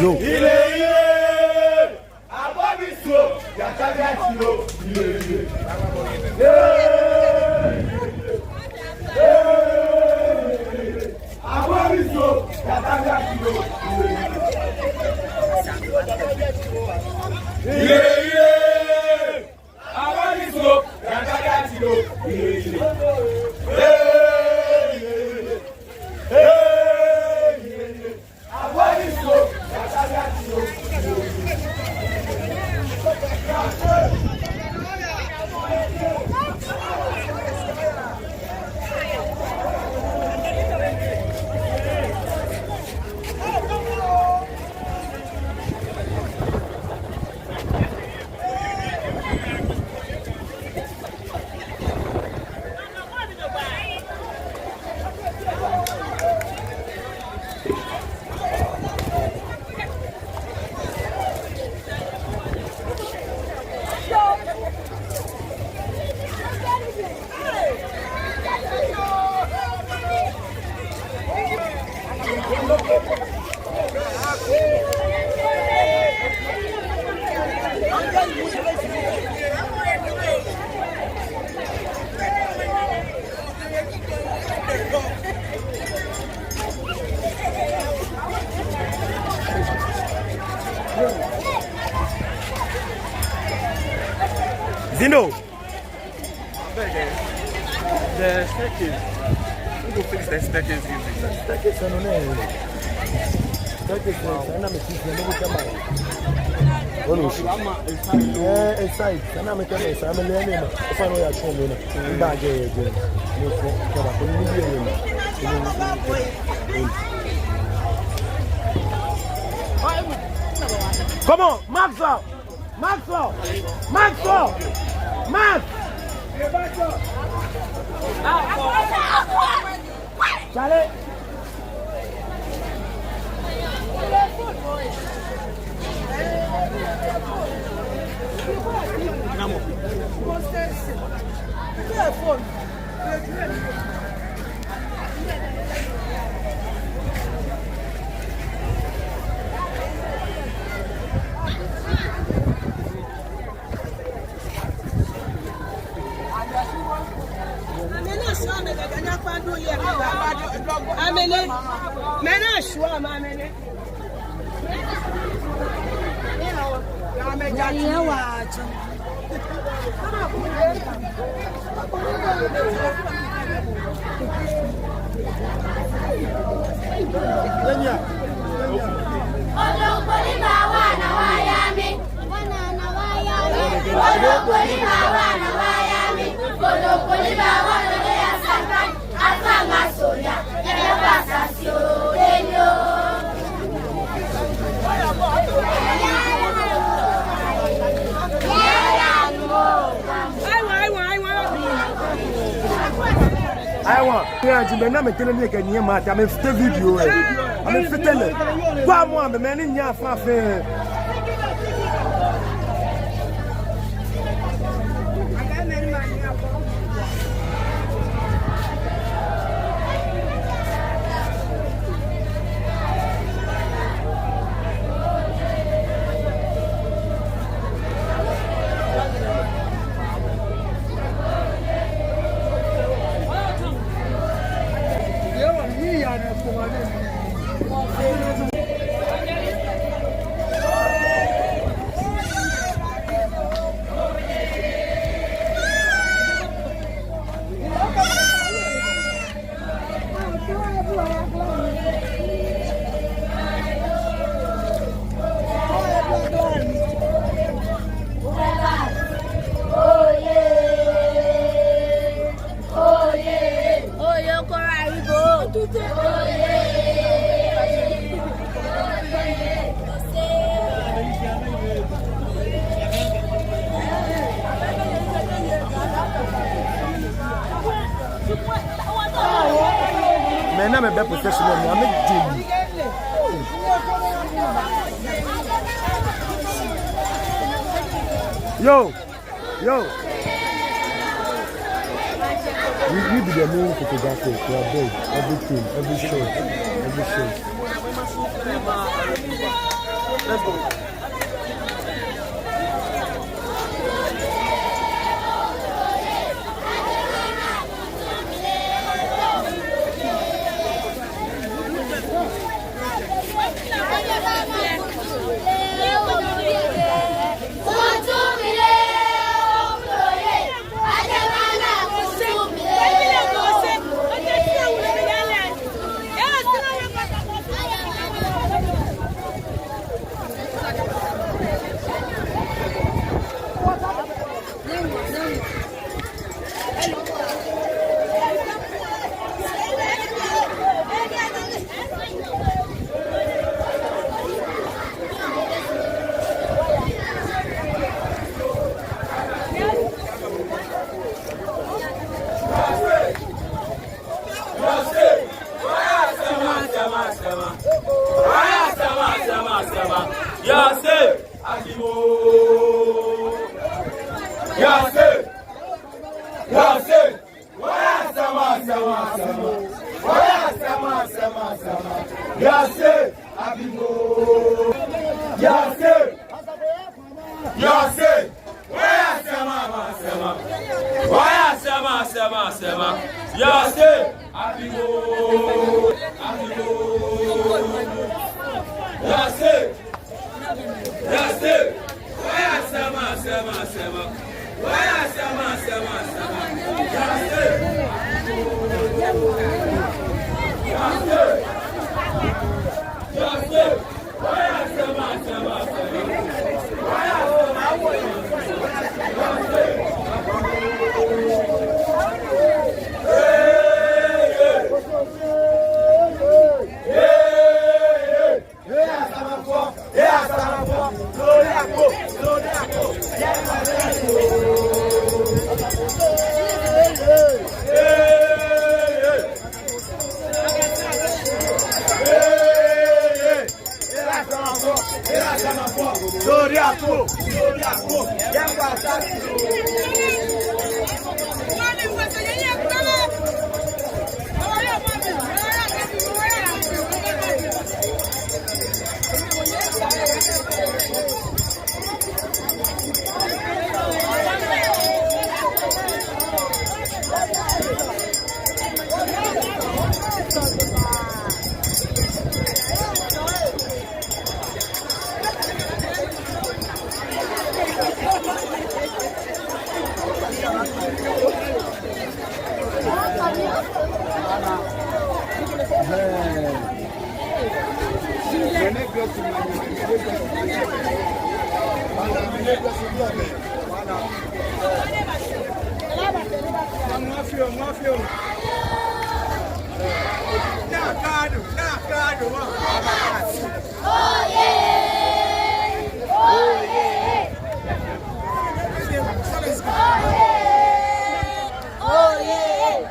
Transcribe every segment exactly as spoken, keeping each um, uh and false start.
Yo. Ile, ile. Abɔ mi so, yaka ya ti lo. Ile, ile. Hey! Hey! Abɔ mi so, yaka ya ti lo. Ile, ile. Zindo. Abeg, eh, the staircase. Who go fix the staircase give me? Staircase, I don't know. Staircase, eh, I don't know. Onu shi. Eh, eh, side. Sana me kama sana me lene ma. Ofa no ya chome na. Mba ge ye ge. Ni ko kama ko ni bi ye na. Come on, Maxwell. Maxwell. Maxwell. Max. Charlie. Amene. Mena shua ma amene. Aiwa, aiwa, aiwa. Aiwa, ya ji be na me tele ni ke ni ma ta me fite video eh. Ame fite le. Kwa mo ambe me ni nya fa fe. Oye! Oye, okoro arigo! Oye! Mɛi ni amɛbɛ procession nɛɛ, amɛjɛ mli. Yo! Yo! We, we be the main photographer, we are there. Everything, every shot, every shot. Yase! Akibo! Yase! Yase! Waya sama, sama, sama. Waya sama, sama, sama. Yase! Akibo! Yase! Yase! Waya sama, sama, sama. Waya sama, sama, sama. Yase! Akibo! Akibo! Yase! Yase! Waya sama, sama, sama. Waya sama, sama, sama. Yase! Yase! Yase! Waya sama, sama, sama. Waya sama, sama, sama. Yase! Hey, hey. Hey, hey.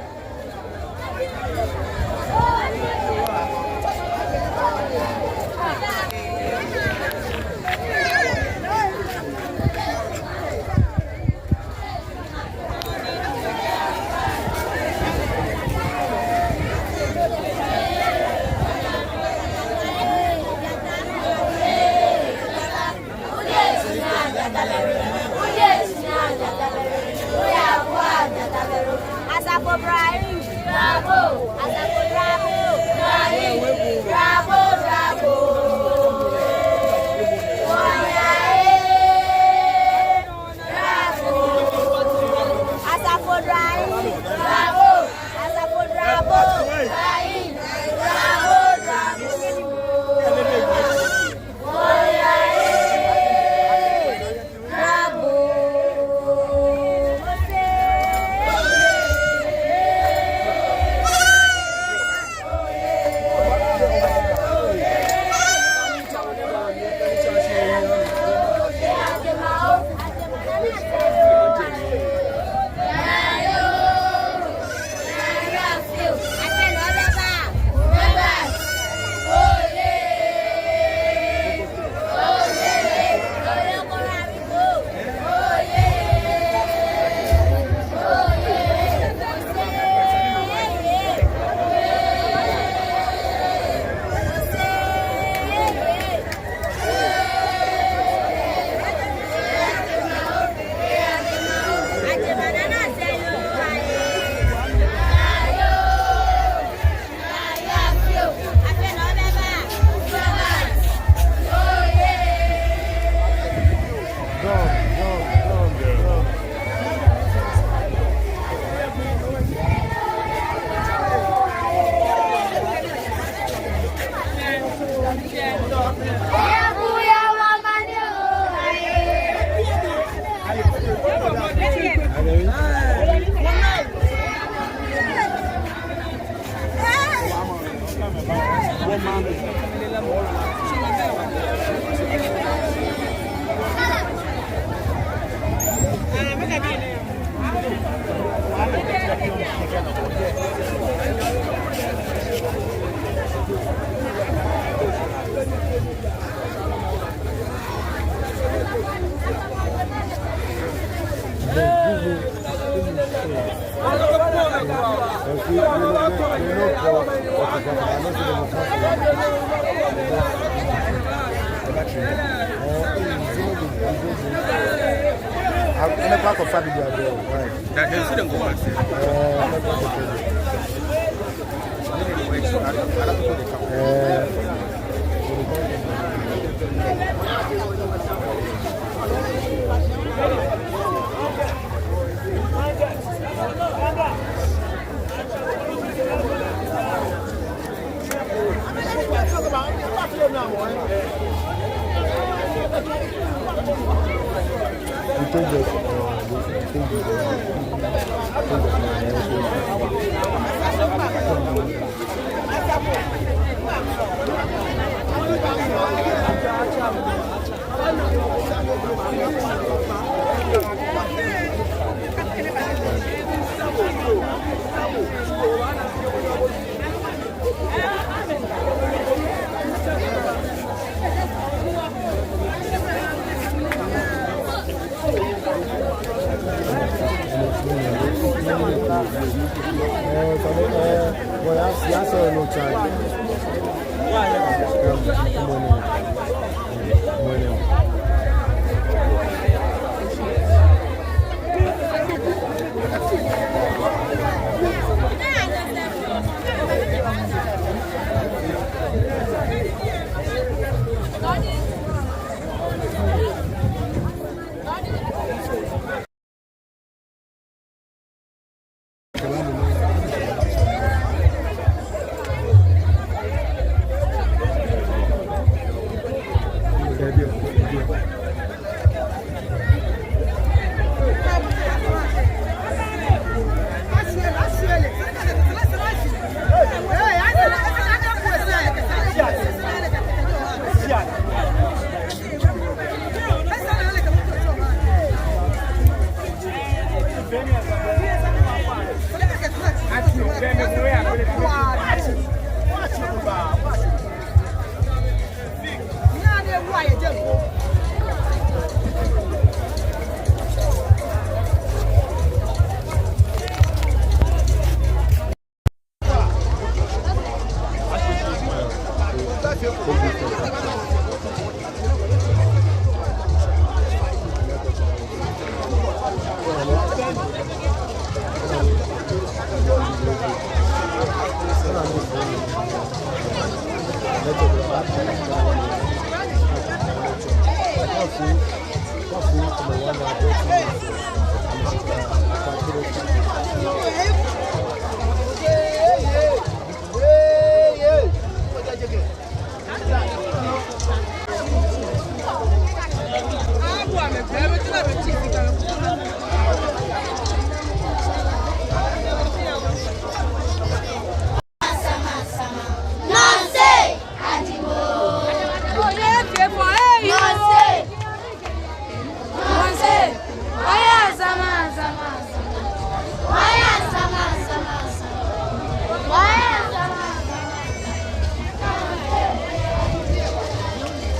That, they shouldn't go back there.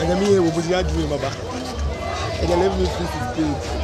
Anyɛmi, wɔbu shi yɛ juu lɛ mli aba. Ɛjɛ eleven fifty stage.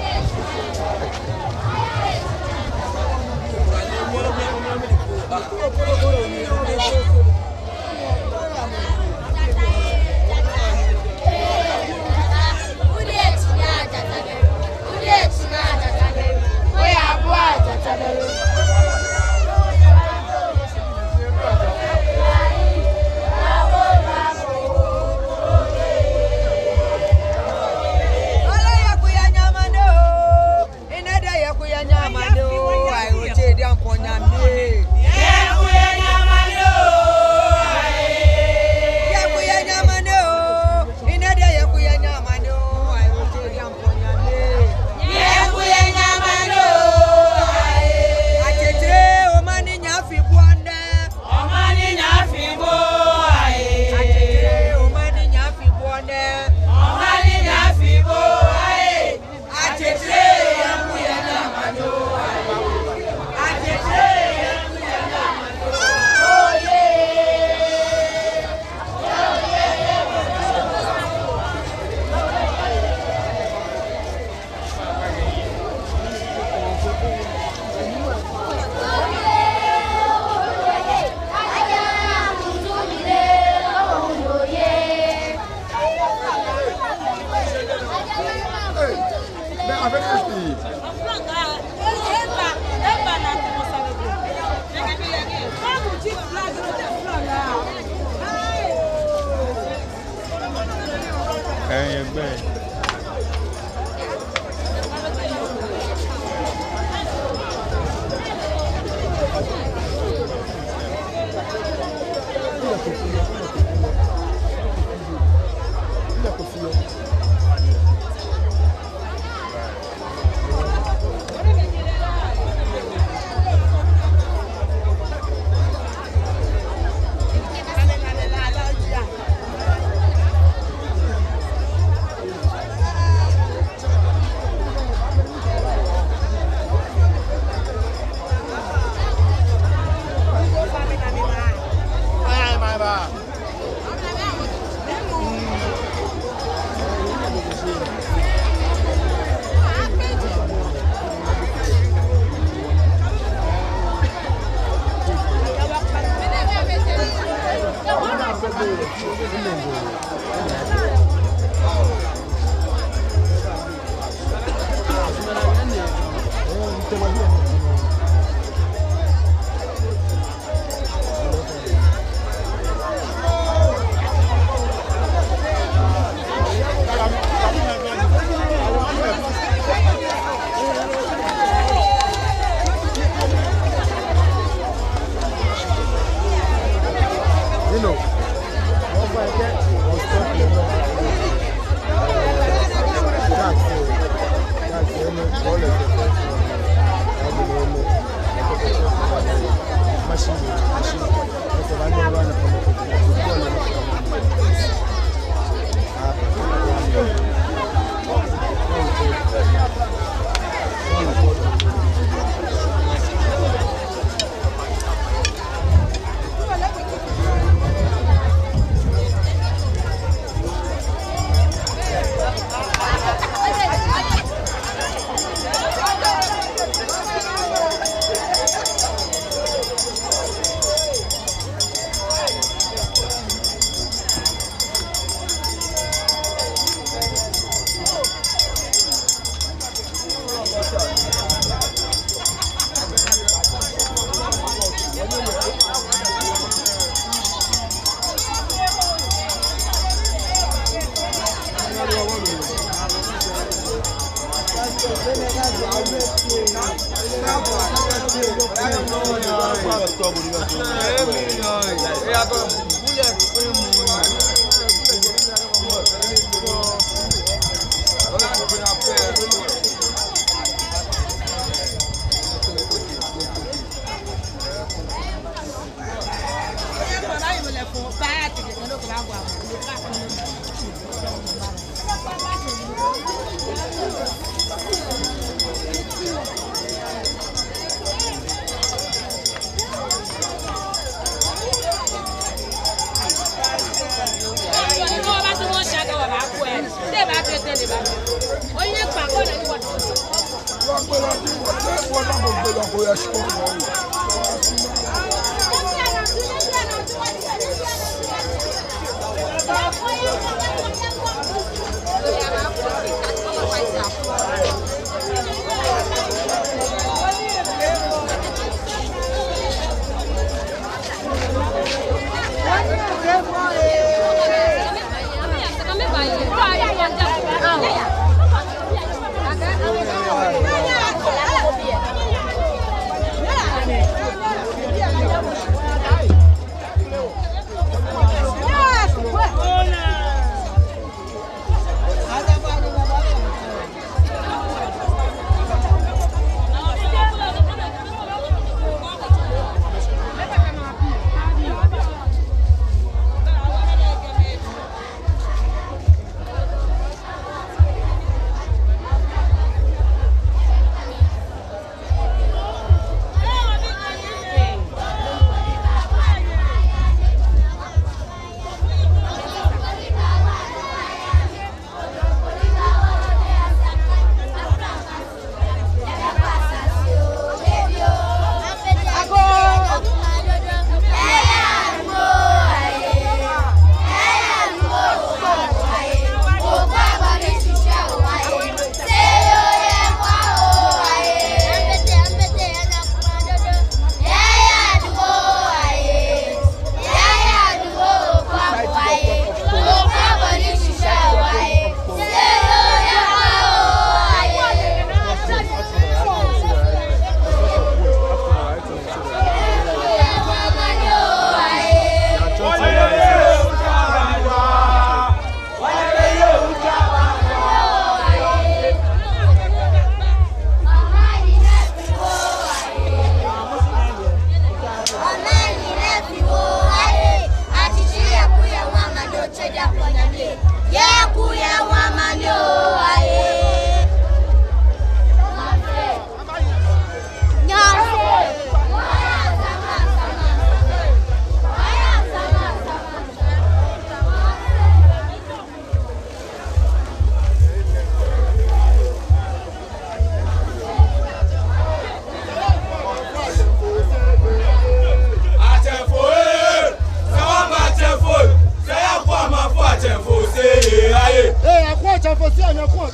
Ɛɛ, yɛ gbɛ. You know,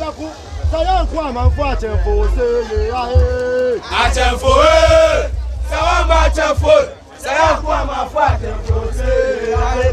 Sayaŋku amaŋfo atsɛmfo se ye ahe. Atsɛmfo ee. Sayaŋku atsɛmfo. Sayaŋku amaŋfo atsɛmfo se ye ahe.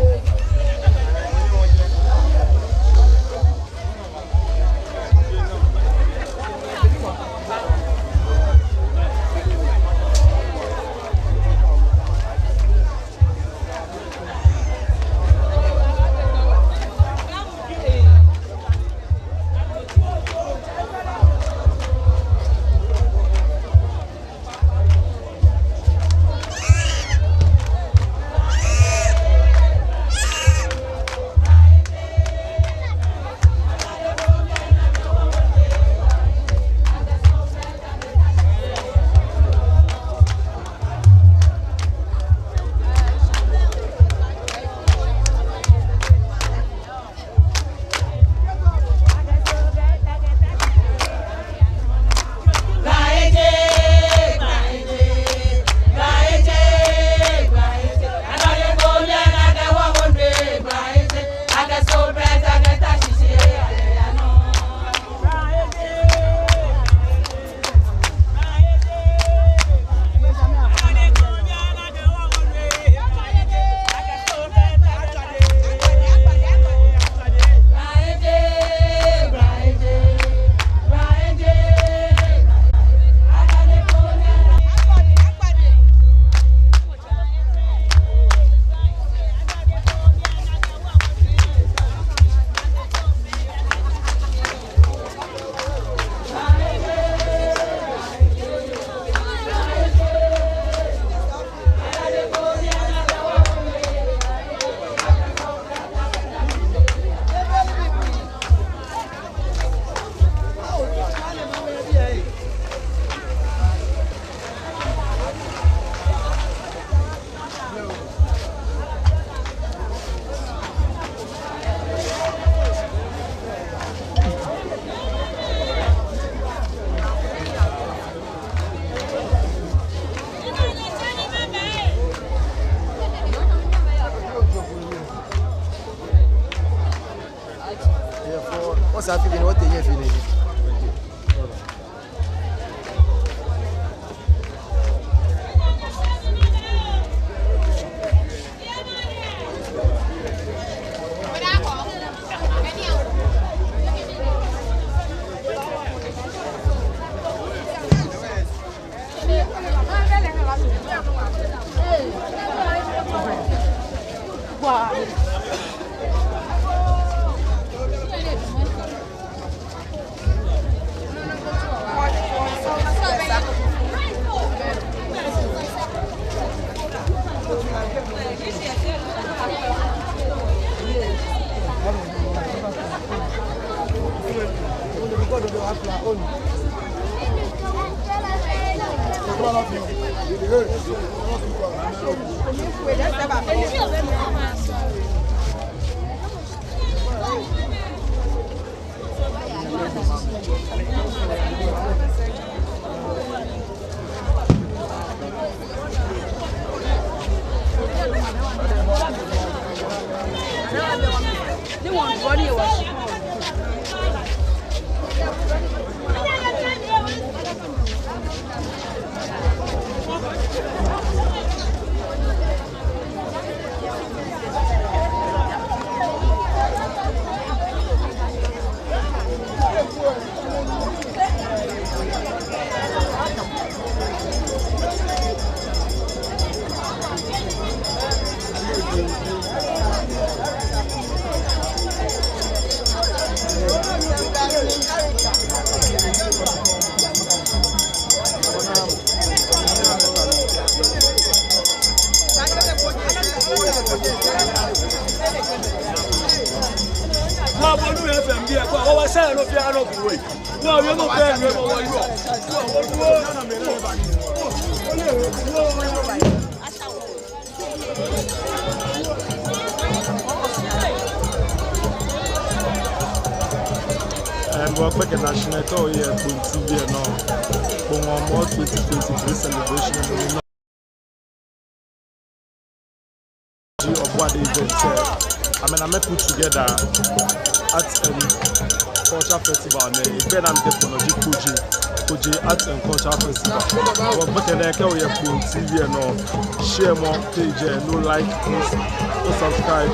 Osa fili ni wɔte yɛ fili. And wɔkpɛ kɛ national kɛ oyɛ Kponti biɛ nɔ. Kpone Hɔmɔwɔ twenty twenty-three celebration. Ji Obuade event, eh, I mean, I met put together at, um, Culture Festival nɛɛ, egbɛnaa ni mikɛfɔ nɔ ji Kpojee, Kpojee Arts and Culture Festival. Wɔgbɛkɛ nɛɛ, kɛ oyɛ Kpone T V lɛ nɔ, share-mɔ page lɛ, no like, no s-, no subscribe.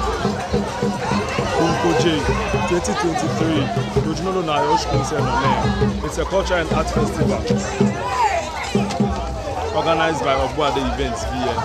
Kpone Kpojee twenty twenty-three. No ji nɔ ni ona yɛ oshikpɔŋ sɛɛ nɔ nɛɛ. It's a culture and art festival organized by Obuade Events V N.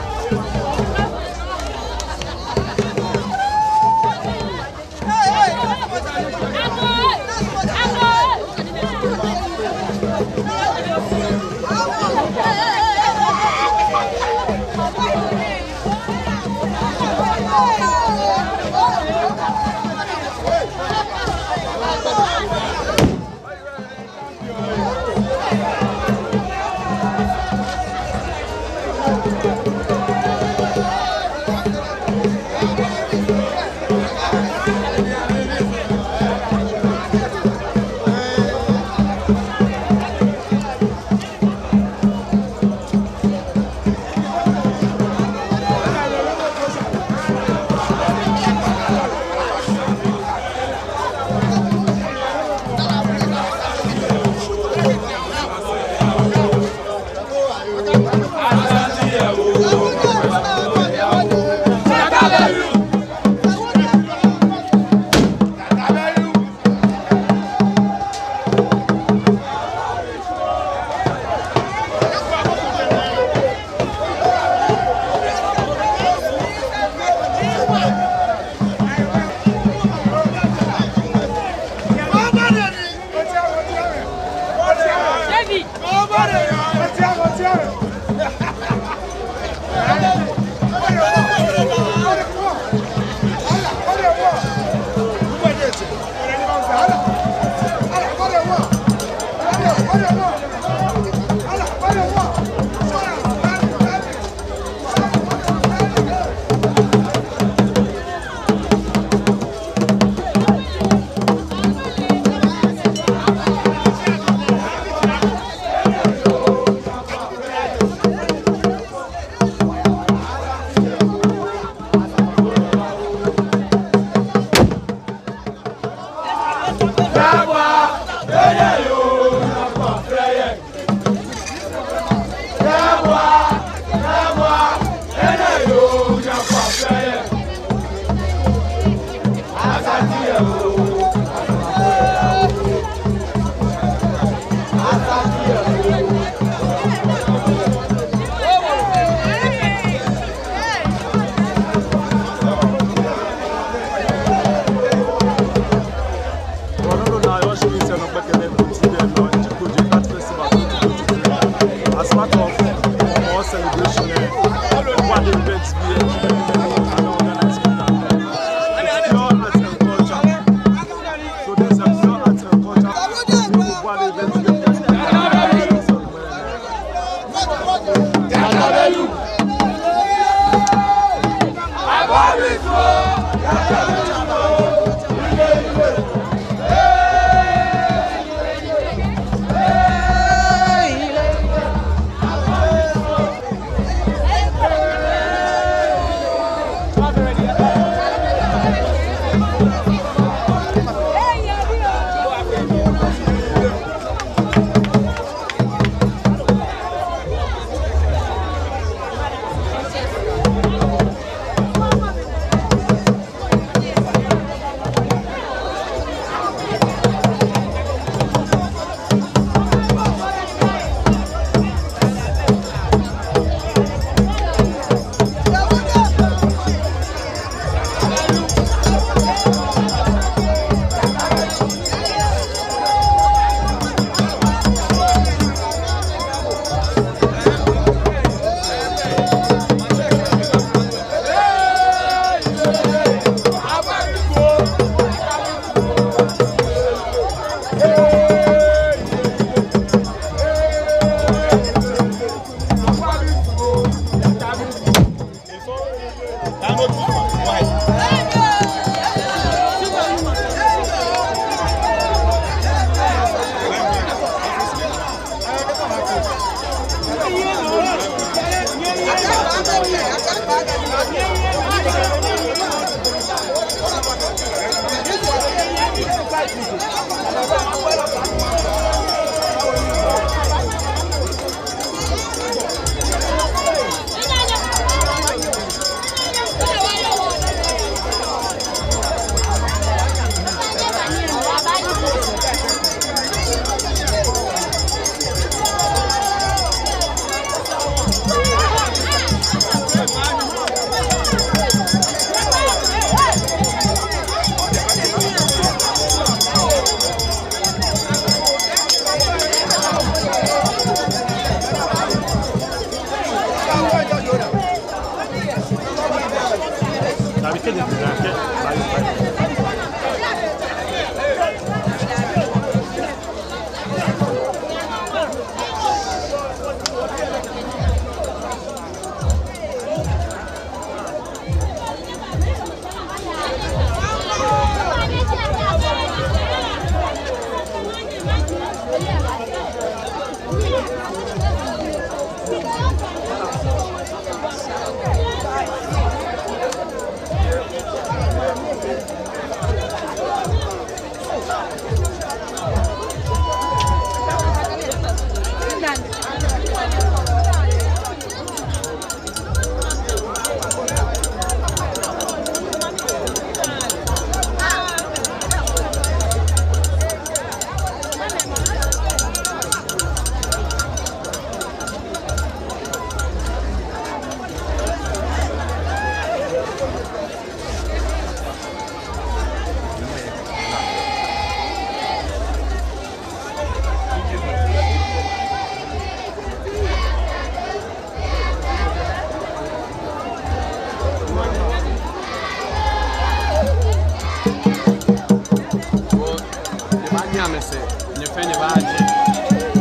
Nyɛfɛɛ nyɛbaje,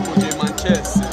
kɛjɛ maŋtsɛ sɛɛ.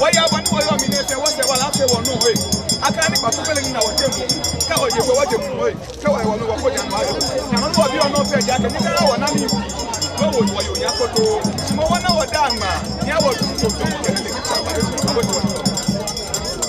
Wɔya bɔ ni wɔyɔɔ mli nɛɛ fɛɛ, wɔsɛɛ wala afee wɔnɔ, ee. Akɛ ni kpato pele ni na wɔteŋ. Kɛ wɔye fɛɛ wɔje mli, ee. Kɛ wɔye wɔnɔ, wɔkɔ ja nɔ ayɔɔ. Naa nɔ ni wɔbiɔ nɔ fɛɛ ji akɛ ni kɛ wɔna mli. Wɔwo wɔye onya koto. Shi moŋ wɔna wɔdaa ŋmaa. Ni awo tuntun tuntun kɛ ni le ni tsa ba. Awo tuntun.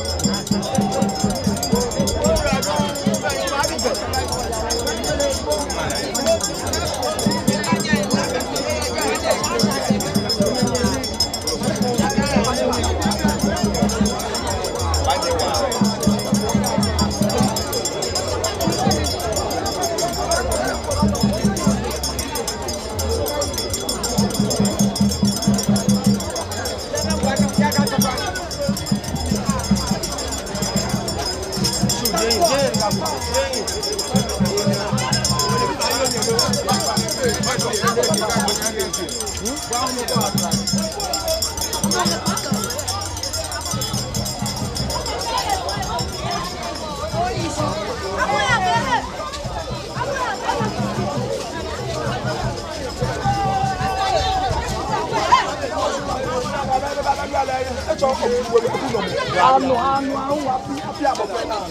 Anu, anu, anu, afi, afi abɔ fɛɛ naa.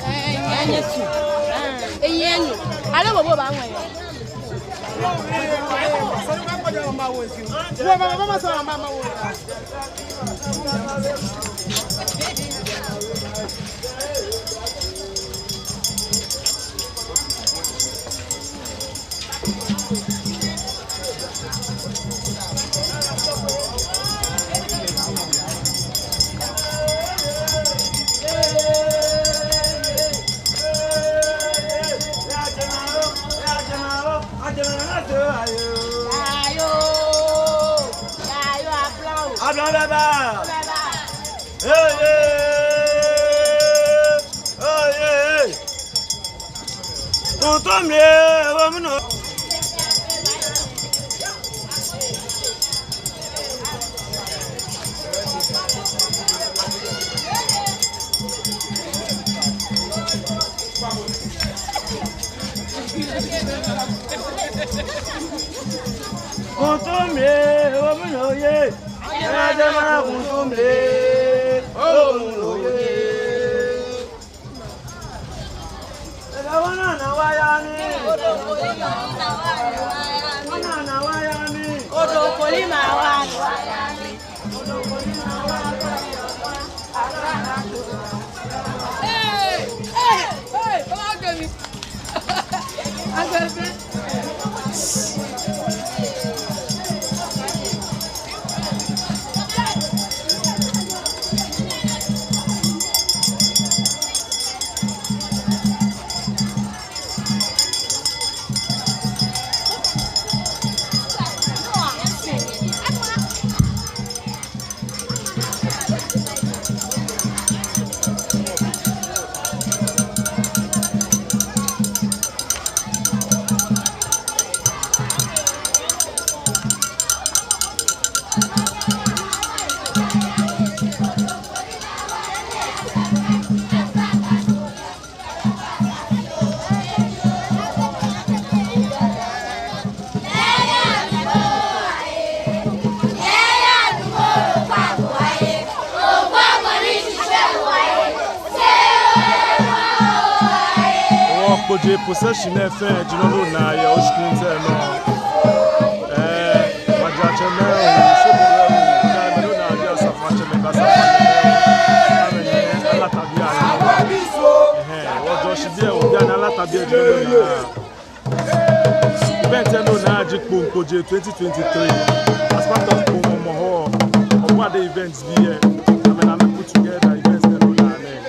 Ee, enɛ su. Ee, enɛ. Aloo bo obaŋɔ yɛ. Wo, mama, mama, sɔrɔ, mama, wo. Ayo, ayo, abla o. Abla baba. Baba. Ee, ee, ee, ee. Kuntun mli, ee, wo munu. Kuntun mli, ee, wo munu ye. Ee, jama kuntun mli, ee, wo munu ye. Ega wana na waya ni. Wana na waya ni. Odo koli ma waya ni. Jeee procession nɛɛ fɛɛ ji nɔ ni onaa yɛ o screen lɛ nɔ. Ɛɛ, maŋtsɛmɛi oo, sɔlemɛi oo, jaramɛi ni onaa yɛ asafoiatsɛmɛi kɛ asafoiatsɛmɛi. Amɛnɛ, alata biɛ. Ɛhɛɛ, wɔjɔɔ shi biɛ, obiɛ ni alata biɛ ji nɔ ni onaa. Event lɛ nɔ ni onaa ji Kpoŋkpojee twenty twenty-three. As part of Kpoŋ Hɔmɔwɔ, Ɔbɔade events biɛ. Amɛnɛ amɛ put together events lɛ nɔ ni onaa nɛɛ.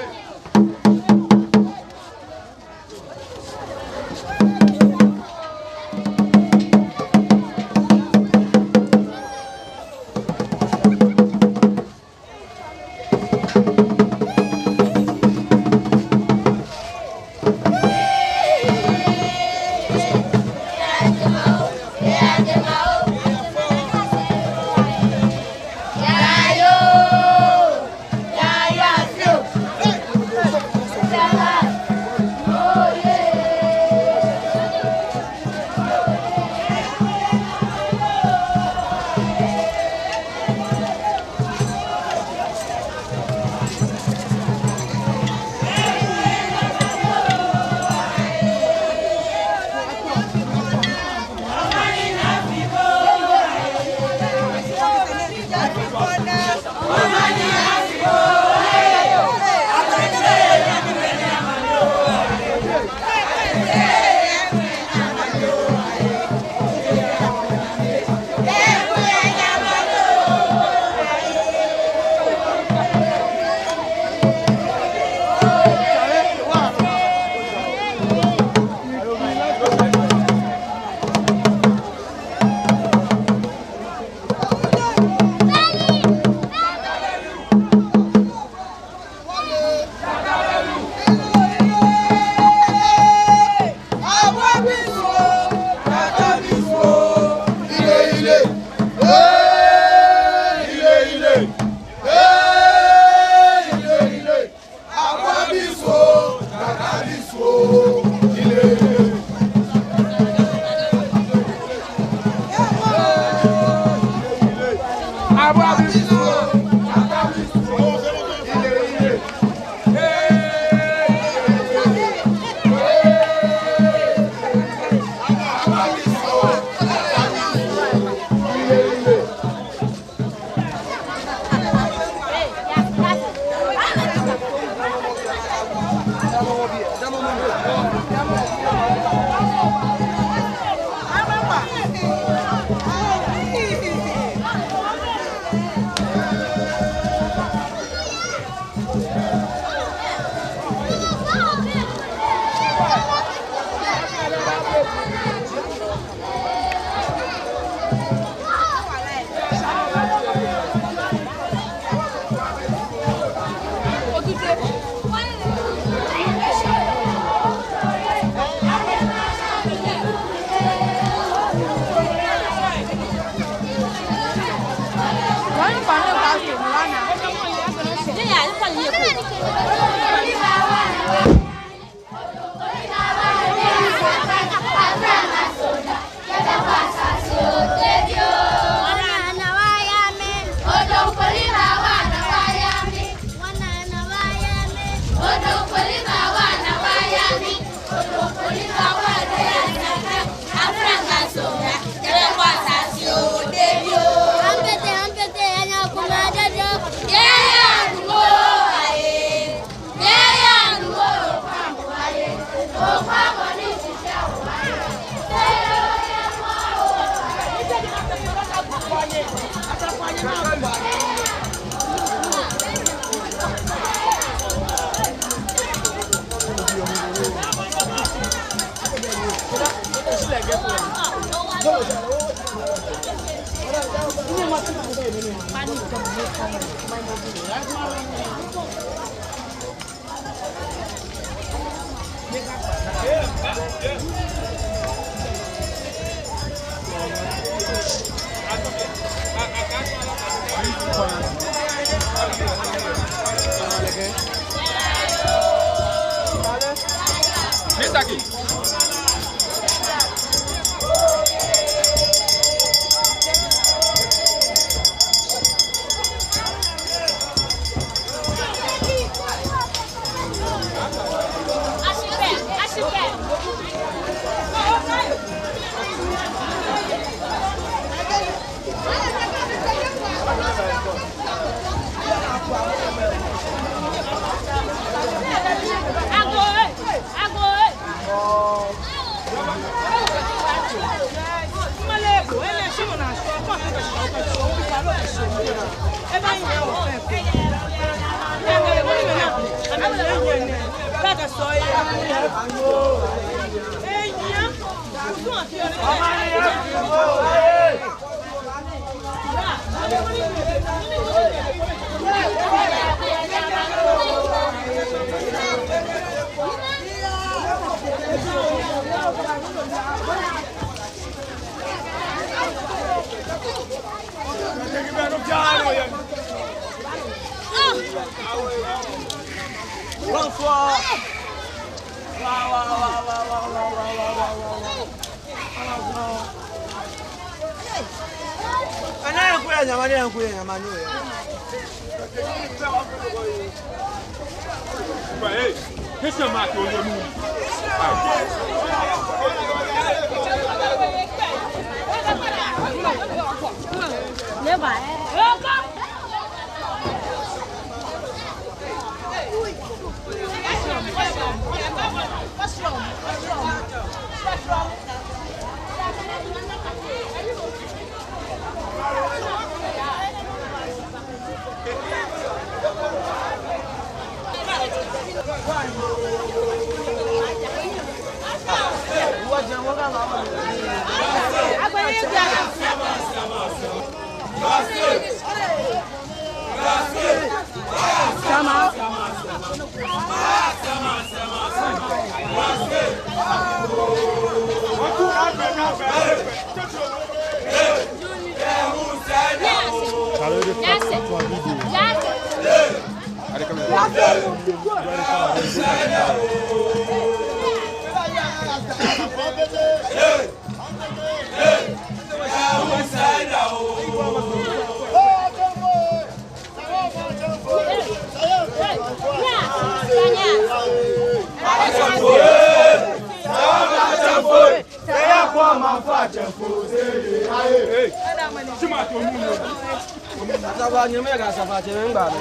Bonsoir. Ana yanku ya nyama ni yanku ya nyama ni. Asafoiatsɛmɛi, nyɛmɛi kɛ asafoiatsɛmɛi ŋgba mɛ.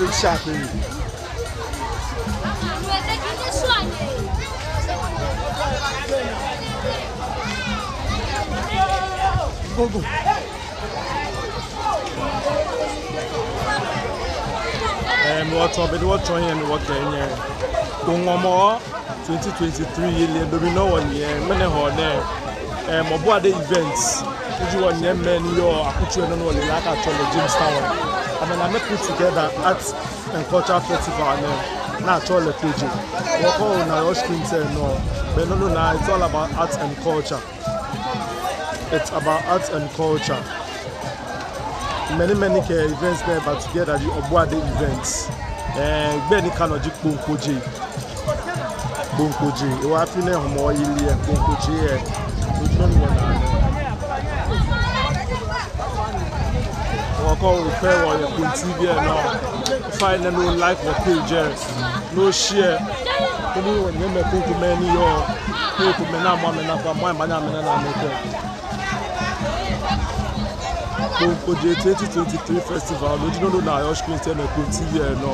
Sharp, eh. Go, go. Em, wɔtsɔ, be ni wɔtsɔ yɛ ni wɔkɛ nyɛ. Kpone Ŋɔɔmɔ twenty twenty-three yeli lɛ, be mli nɔ wɔyɛ, ŋmɛnɛ Hɔɔ nɛɛ, em, Ɔbɔade Events. Eji wɔnyɛmimɛi ni yɔɔ akutso lɛ nɔ ni wɔle lɛ akɛ atsɛɔ lɛ Jamestown. Amɛ ni amɛ put together Arts and Culture Festival nɛɛ, ni atsɛɔ lɛ Kpogye. Wɔkɔ ona yɛ screen lɛ nɔ. Be nɔ nɔ naa, it's all about arts and culture. It's about arts and culture. Many, many kɛ events nɛɛ ba together ji Ɔbɔade Events. Eh, gbɛi ni ka nɔ ji Kpone Kpogye. Kpone Kpogye. Ehewɔ afi nɛɛ Hɔmɔwɔ yeli lɛ, Kpone Kpogye lɛ. Ojɔ ni wɔna. Wɔkɔ ofɛ wɔ yɛ Kpone T V lɛ nɔ. Ofainɛ ni o like wɔ page lɛ. Ni o share. Koni wɔnyɛmimɛi krokomɛi ni yɔɔ. Krokomɛi ni amɛ, amɛnaa kpa, amɛ, amɛnaa, amɛnaa, amɛnaa, amɛkɛ. Kpone Kpogye twenty twenty-three festival, no ji nɔ ni onaa yɛ screen lɛ nɔ yɛ Kpone T V lɛ nɔ.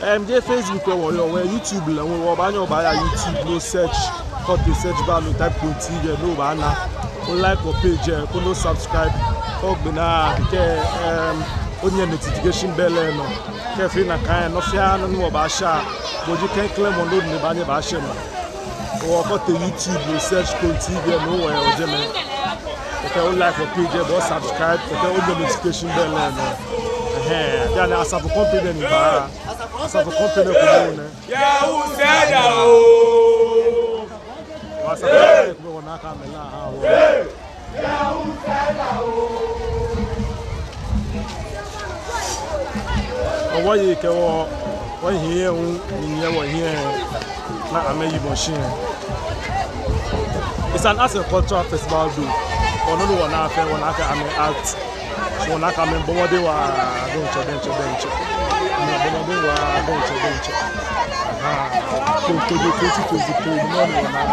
Em, jeee Facebook lɛ wɔyɔɔ, wɔ YouTube lɛ, wɔ, wɔbaanyɛ obaaya YouTube, ni o search, kɛ otee search bar lɛ, o type Kpone T V lɛ, ni obaana. O like wɔ page lɛ, koni o subscribe, koni ogbe naa, kɛ, em, onyɛ notification bell lɛ nɔ. Kɛ efee nakai lɛ, nɔ fɛɛ nɔ ni wɔbaasha, bo ji klɛŋklɛŋ mɔ ni obaanyɛ obaashɛ nɔ. Okɔ otee YouTube, o search Kpone T V lɛ ni owɔ jɛmɛ. Kɛ o like wɔ page lɛ, bo subscribe, kɛ onyɛ notification bell lɛ nɔ. Ɛhɛɛ, bianɛ Asafo Company ni ba. Asafo Company ko nɛ. Yahoo Zelda o. Asafo Company ko nɛ, wɔnaa akɛ amɛla ha wɔ. Wɔyei kɛ wɔ, wɔhiɛ hu, ni nyɛ wɔhiɛ, ni amɛyi mɔ shi. It's an arts and cultural festival though. Wɔ nɔ ni wɔnaa fɛɛ, wɔnaa akɛ amɛ art. Wɔnaa akɛ amɛbɔ mɔdɛŋ waa, diɛŋtsɛ, diɛŋtsɛ, diɛŋtsɛ. Amɛbɔ mɔdɛŋ waa, diɛŋtsɛ, diɛŋtsɛ. Aha. Kpone Kpogye twenty twenty-three, nɔ ni wɔnaa.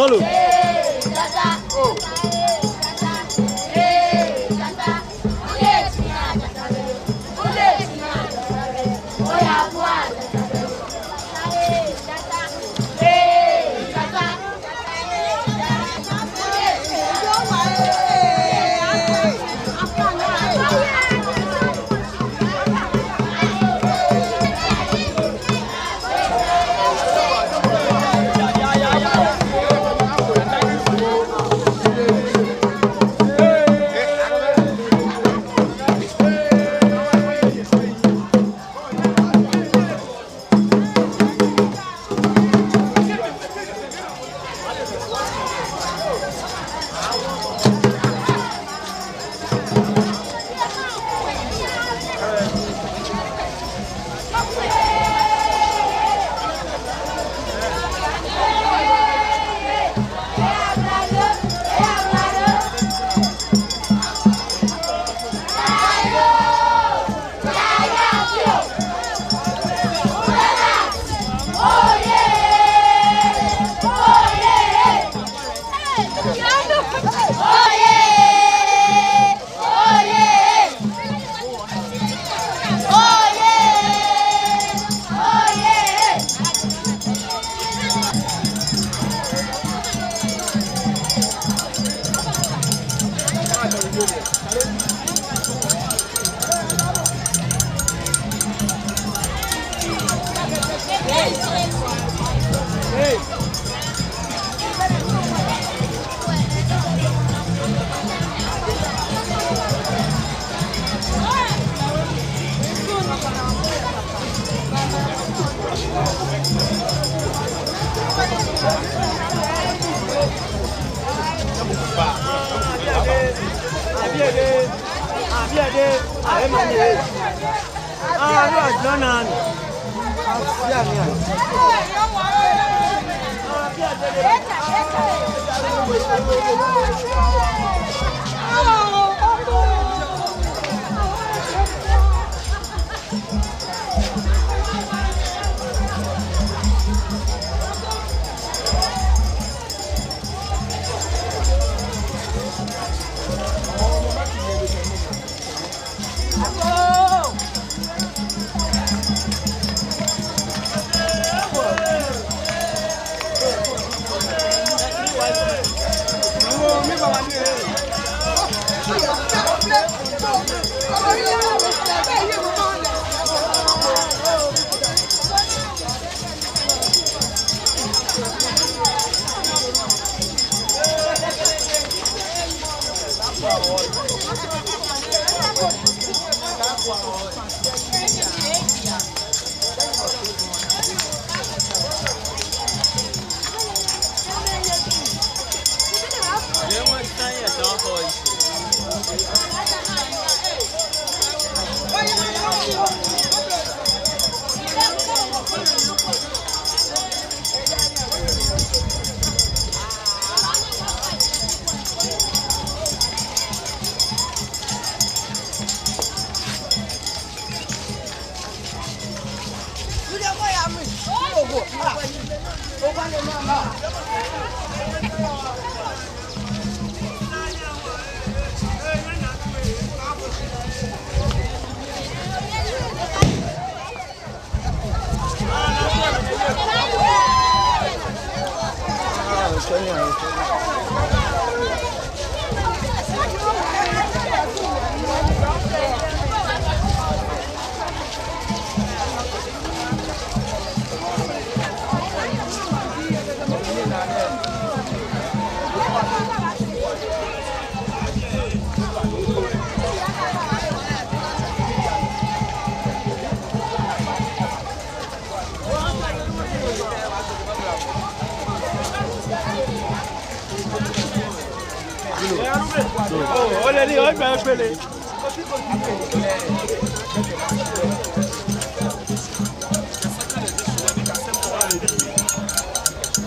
Solo.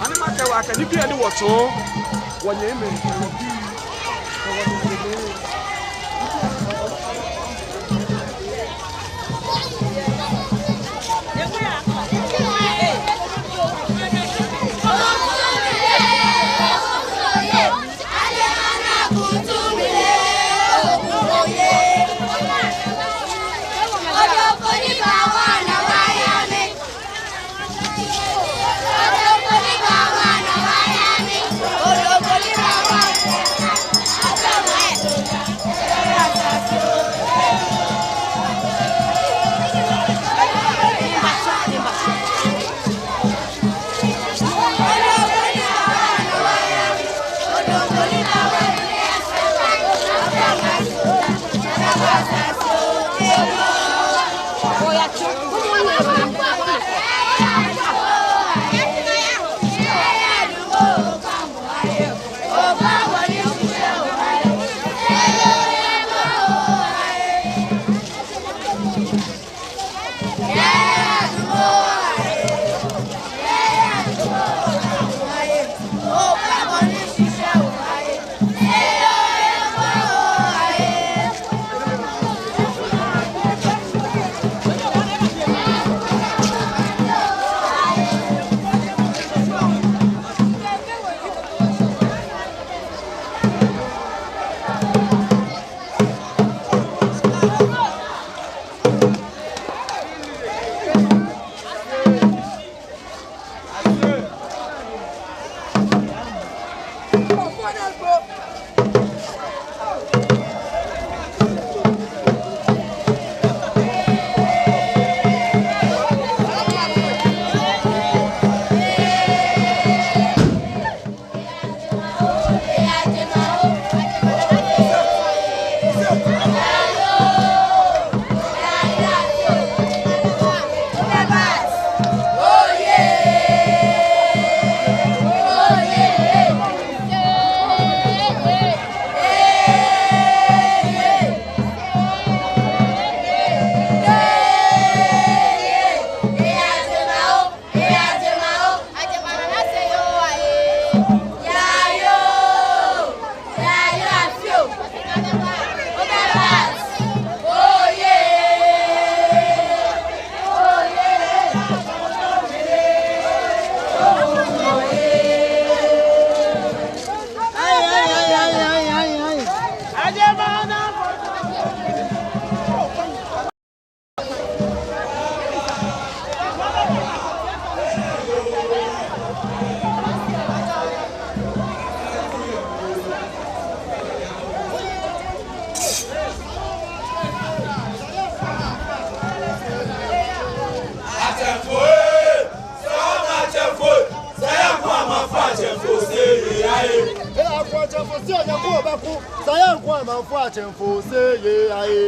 Ani makɛɛ wɔ akɛ nibii ni wɔtsɔɔ wɔnyɛmimɛi. Atsɛmfo ee, sɛɛ ama atsɛmfo, sɛɛ ya ku ama fo atsɛmfo sɛɛ ye aye. Ee, aku atsɛmfo sɛɛ ya ku aba ku, sɛɛ ya ku ama fo atsɛmfo sɛɛ ye aye.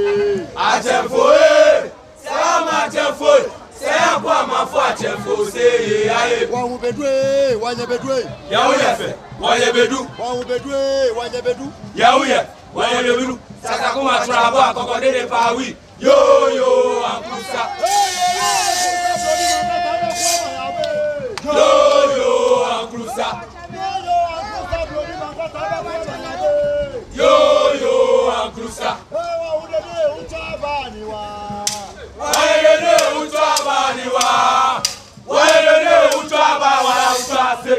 Atsɛmfo ee, sɛɛ ama atsɛmfo, sɛɛ ya ku ama fo atsɛmfo sɛɛ ye aye. Wɔhu be du ee, wɔnyɛ be du ee. Yɛ hu yɛ fɛɛ, wɔnyɛ be du. Wɔhu be du ee, wɔnyɛ be du. Yɛ hu yɛ, wɔnyɛ be du. Sasa kuma tura bɔ akɔkɔ dede paa wii. Yoo yoo anklusa. Yoo yoo anklusa. Yoo yoo anklusa. Wayelele utswa bani wa. Wayelele utswa bani wa. Wayelele utswa ba wala utswa se.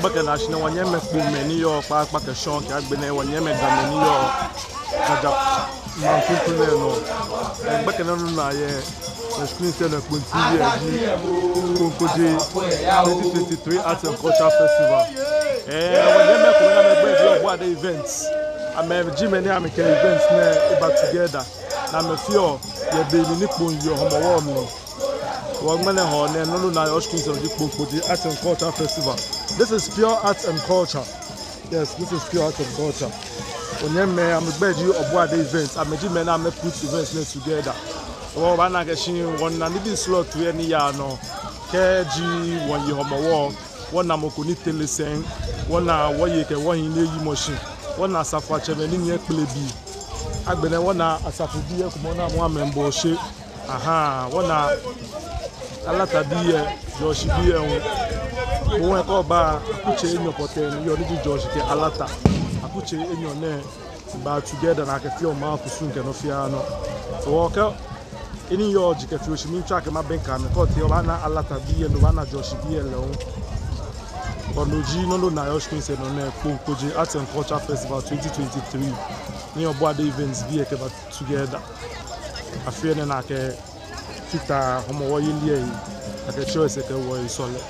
Kɛ naa shi nɛɛ wɔnyɛmimɛi Kpone mɛi ni yɔɔ kpaakpa kɛ shɔŋŋ kɛ agbɛnɛ wɔnyɛmimɛi Gamɛi ni yɔɔ Ga maŋ kuku nɛɛ nɔ. Ɛɛ, gbɛkɛ nɔ ni onaa yɛ screen sɛɛ nɔ, Kpone T V lɛ ji Kpone Kpokpoi twenty twenty-three Arts and Culture Festival. Ɛɛ, wɔnyɛmimɛi Kpone ni amɛgbɛi ji Obuade Events. Amɛji mɛi ni amɛkɛ events nɛɛ eba together. Ni amɛfeɔ yɛ be mli ni Kpone yeɔ Hɔmɔwɔ mli. Hewɔ ŋmɛnɛ hɔ nɛɛ nɔ ni onaa yɛ screen sɛɛ ji Kpone Kpokpoi Arts and Culture Festival. This is pure arts and culture. Yes, this is pure arts and culture. Wɔnyɛmimɛi, amɛgbɛi ji Obuade Events, amɛji mɛi ni amɛput events nɛɛ together. Hewɔ obaana akɛ shi wɔna nibii srɔtoi ni yaa nɔ. Kɛji wɔye Hɔmɔwɔ, wɔna mɔ ko ni tere sɛi, wɔna wɔyei kɛ wɔhii ni yimɔ shi, wɔna asafoiatsɛmɛi ni nyiɛ kpelebii. Agbɛnɛ wɔna asafobii lɛ, kɛ mɔ ni amɛbɔ oshe. Ahaa, wɔna Alatabii lɛ, Jɔshibii lɛ hu. Bo hu kɛ oba, akutsei enyɔ pɔtɛɛ ni yɔɔ ni ji Jɔshi kɛ Alata. Akutsei enyɔ nɛɛ baa together ni akɛfeɔ maŋ kusum kɛ nɔ fɛɛ nɔ. Hewɔ kɛ he ni yɔɔ ji kɛfee oshi mli, mitsɔ akɛ mabɛŋkɛ amɛ, kɛ otee obaana Alatabii lɛ, ni obaana Jɔshibii lɛ lɛ hu. Hewɔ no ji nɔ ni onaa yɛ screen sɛɛ nɔ nɛɛ, Kpone Kpokpoi Arts and Culture Festival twenty twenty-three ni Obuade Events bii lɛ kɛba together. Afi nɛɛ ni akɛfata Hɔmɔwɔ yeli lɛ he, akɛtsɔ esɛɛ kɛwo he sɔlemɔ.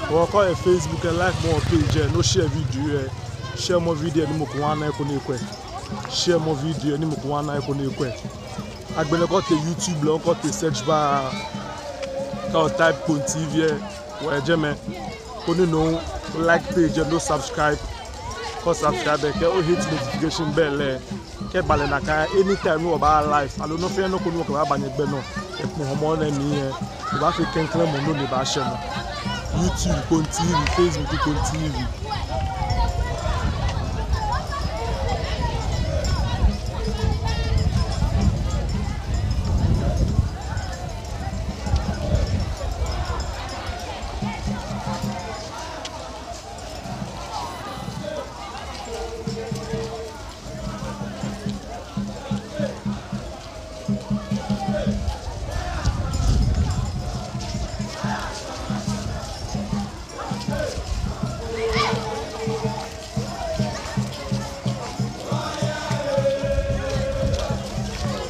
Hewɔ kɛ oyɛ Facebook lɛ, like mɔ page lɛ, ni o share video lɛ. Share mɔ video lɛ ni mɔ ko hu ana eko ni ekwɛ. Share mɔ video lɛ ni mɔ ko hu ana eko ni ekwɛ. Agbɛnɛ kɛ otee YouTube lɛ, kɛ otee search bar, kɛ o type Kpone T V lɛ, wɔyɛ jɛmɛ. Koni no like page lɛ, no subscribe, kɛ o subscribe lɛ, kɛ o hit notification bell lɛ, kɛba lɛ nakai anytime ni wɔbaa live, aloo nɔ fɛɛ nɔ ko ni wɔkɛbaaba nyɛgbɛ nɔ yɛ Kpone Hɔmɔwɔ nɛɛ mli lɛ, obaafee klɛŋklɛŋ mɔ ni obaashɛ nɔ. YouTube Kpone T V, Facebook Kpone T V.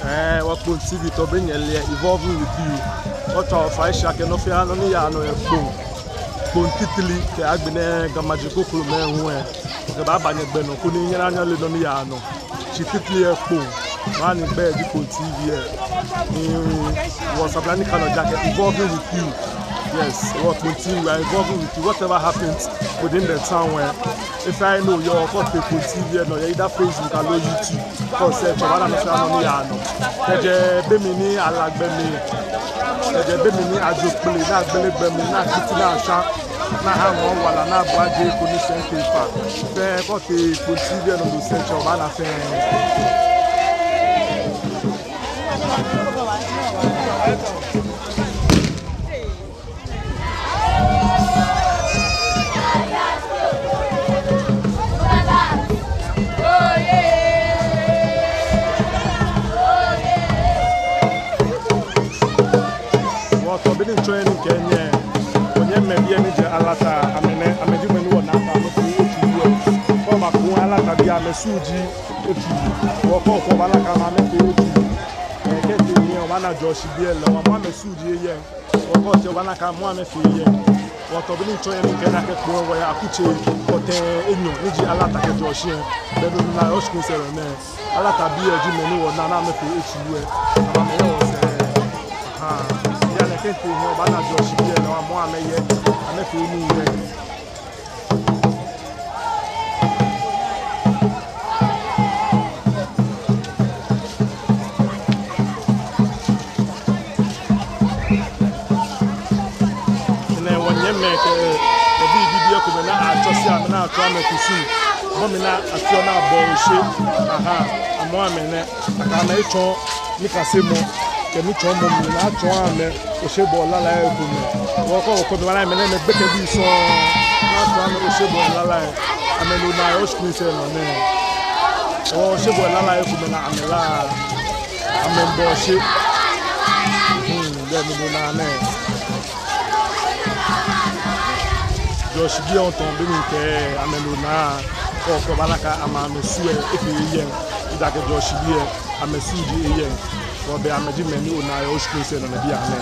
Ɛɛ, wɔ Kpone T V, tɔ be nyɛle lɛ, evolving with you. Wɔtswa wɔfai shi akɛ nɔ fɛɛ nɔ ni yaa nɔ yɛ Kpone, Kpone titri kɛ agbɛnɛ Ga maji krokomɛi hu lɛ, wɔkɛbaaba nyɛgbɛ nɔ koni nyɛna nyɛle nɔ ni yaa nɔ. Shi titri yɛ Kpone, maŋ ni gbɛi ji Kpone T V lɛ. Ni wɔ sabla ni ka nɔ ji akɛ evolving with you. Yes, wɔ Kpone T V, we are evolving with you. Whatever happens within the town lɛ, if I know yɔɔ, kɛ otee Kpone T V lɛ nɔ yɛ either Facebook aloo YouTube, kɛ o search, obaana nɔ fɛɛ nɔ ni yaa nɔ. Kɛjɛ be mli ni ala gbɛ mli, kɛjɛ be mli ni ajo kpele, ni agbele gbɛ mli, ni akiti, ni ashã, ni aha ŋɔɔ wala, ni abua je ko ni sɛŋ te fa. Fɛɛ kɛ otee Kpone T V lɛ nɔ ni o search, obaana fɛɛ. Wɔtɔ be ni mitsɔ he ni mikɛɛ nyɛ, wɔnyɛmimɛi bii ni jɛ Alata, amɛ nɛ, amɛji mɛi ni wɔna akɛ amɛfee etsu lɛ. Kɛ oba Kpone, Alatabii amɛsu ji etsu. Wɔkɔ kɔ obaana akɛ amɛfee etsu. Ɛɛ, kɛ otee hiɛ obaana Jɔshibii lɛ, amɛsu ji eyɛŋ. Wɔkɔ otee obaana akɛ amɛfee eyɛŋ. Wɔtɔ be ni mitsɔ he ni mikɛɛ nyɛ akɛ Kpone wɔyɛ akutsei pɔtɛɛ enyɔ ni ji Alata kɛ Jɔshi lɛ. Be ni onaa yɛ screen sɛɛ nɛɛ, Alatabii lɛ ji mɛi ni wɔna ni amɛfee etsu lɛ. Amɛ amɛyɛ wɔsɛɛ. Ahaa. Bianɛ kɛ otee hiɛ obaana Jɔshibii lɛ, amɛ amɛyɛ, amɛfee nii yɛ. Enɛ wɔnyɛmimɛi kɛ, ɛɛ, ebii bibii komɛi ni atsɔse amɛ ni atsɔɔ amɛ kusum. Mɔ mli ni afeɔ ni abɔɔ oshe. Ahaa, amɛ amɛ nɛ. Akɛ amɛ etsɔɔ nikasemɔ kɛ nitsɔɔmɔ mli ni atsɔɔ amɛ oshebɔɔ lala lɛ ekomɛi. Wɔkɔ wɔkɔ mɛi ni amɛnɛ amɛ gbekɛbii sɔŋŋ ni atsɔɔ amɛ oshebɔɔ lala lɛ. Amɛnɔ naa yɛ oshikpɔŋ sɛɛ nɔ nɛɛ. Oshe bɔ lala ekomɛi ni amɛla. Amɛbɔ oshe. Hmm, bɛ mɛnɔ naa nɛɛ. Jɔɔshi bii ɛ hu tɔŋ be ni kɛ amɛnɔ naa. Kɔkɔ bala ka amɛ amɛsu ɛ efee yɛŋ. Ida kɛ jɔɔshi bii ɛ amɛsu ji eyɛŋ. Bɛ amɛji mɛi ni onaa yɛ oshikpɔŋ sɛɛ nɔ nɛɛ bianɛ.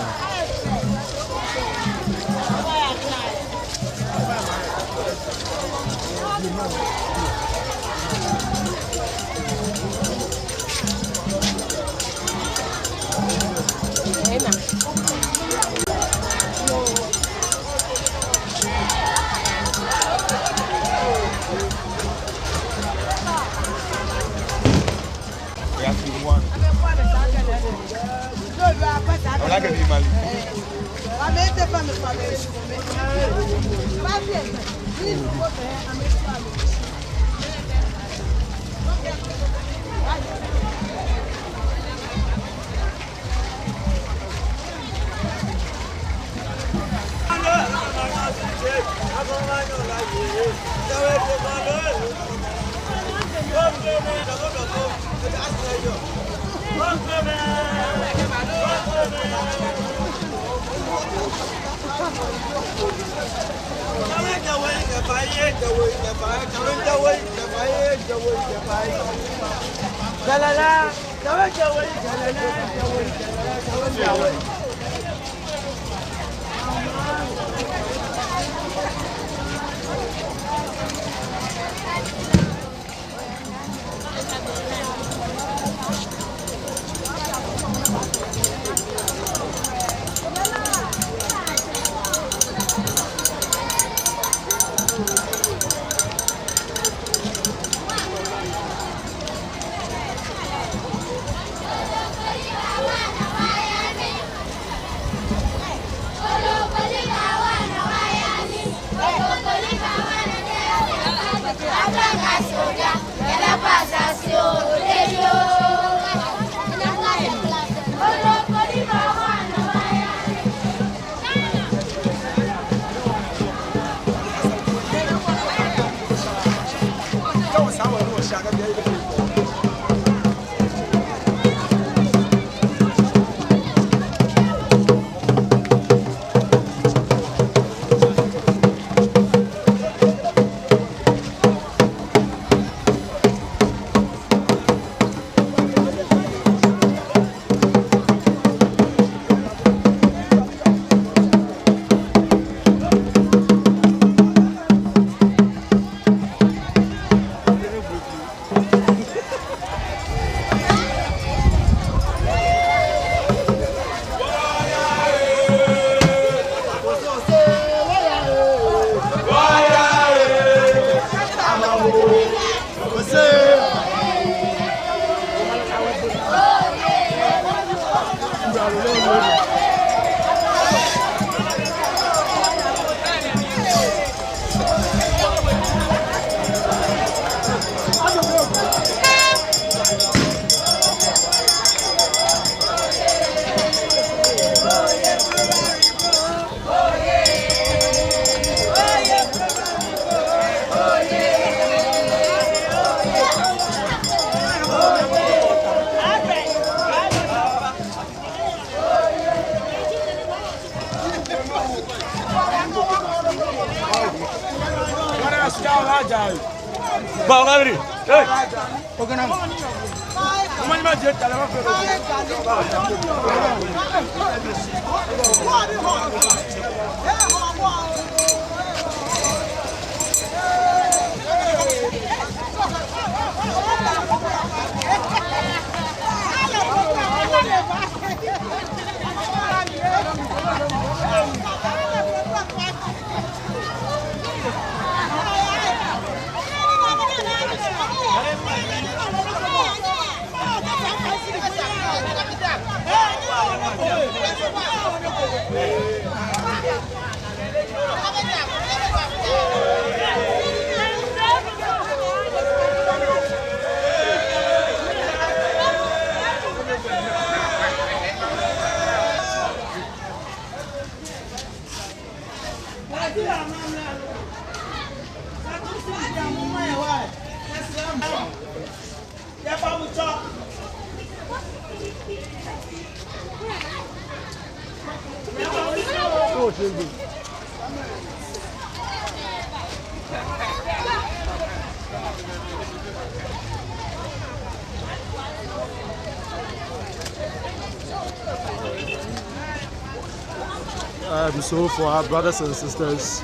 Um, so for our brothers and sisters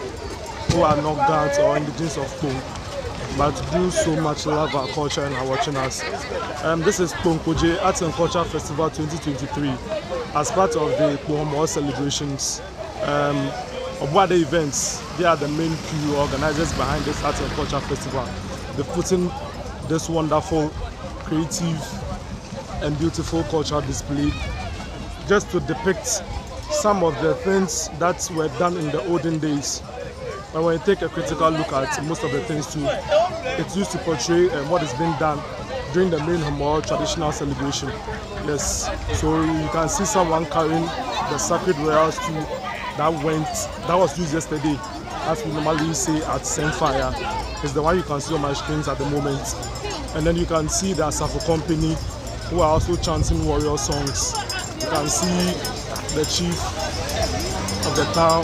who are not Gans or indigenous of Kpone, but do so much love our culture and are watching us, um, this is Kpone Kpodze Arts and Culture Festival twenty twenty-three as part of the Kpone Homowo celebrations. Um, Obuade Events, they are the main crew organizers behind this Arts and Culture Festival. They've put in this wonderful, creative, and beautiful cultural display just to depict some of the things that were done in the olden days. But when you take a critical look at most of the things too, it used to portray, um, what is being done during the main Homowo traditional celebration. Yes, so you can see someone carrying the sacred royal stool that went, that was used yesterday, as we normally say at Send Fire. It's the one you can see on my screens at the moment. And then you can see the Asafo company who are also chanting warrior songs. You can see the chief of the town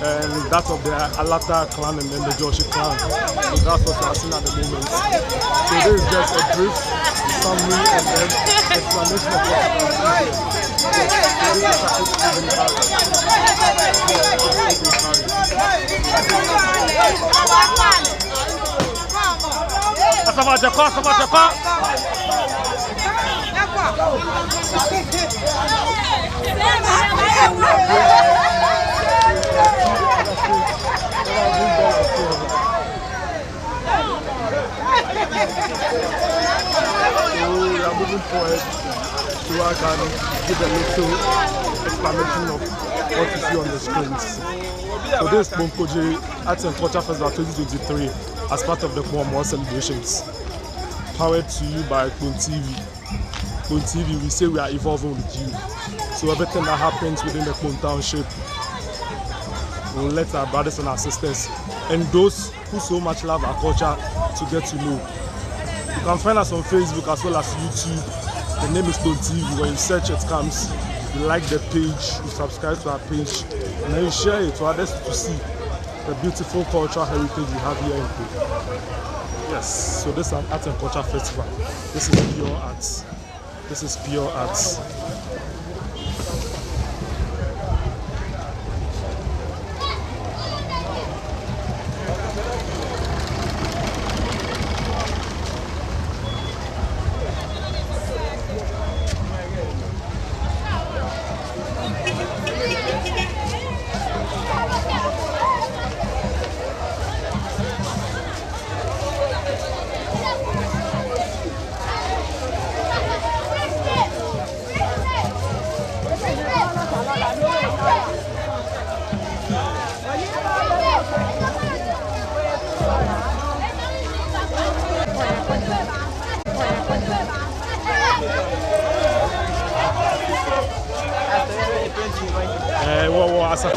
and that of the Alata clan and then the Joshi clan. So that's what we are seeing at the moment. So this is just a brief summary and then explanation of what you can see here. Yes, so this is Sacred Stephen Parish. Asafoatsɛ, kɔ, asafoatsɛ, kɔ. So we are moving forward so I can give a little explanation of what you see on the screens. So this is Kpone Kpodze Arts and Culture Festival twenty twenty-three as part of the Kpone Homowo celebrations. Powered to you by Kpone T V. Kpone T V, we say we are evolving with you. So everything that happens within the Kpone Township, we'll let our brothers and our sisters and those who so much love our culture to get to know. You can find us on Facebook as well as YouTube. The name is Kpone T V. When you search, it comes. You like the page, you subscribe to our page, and then you share it to others to see the beautiful cultural heritage we have here in Kpone. Yes, so this is an art and culture festival. This is pure arts. This is pure arts. Eh, wɔ, wɔ, asa.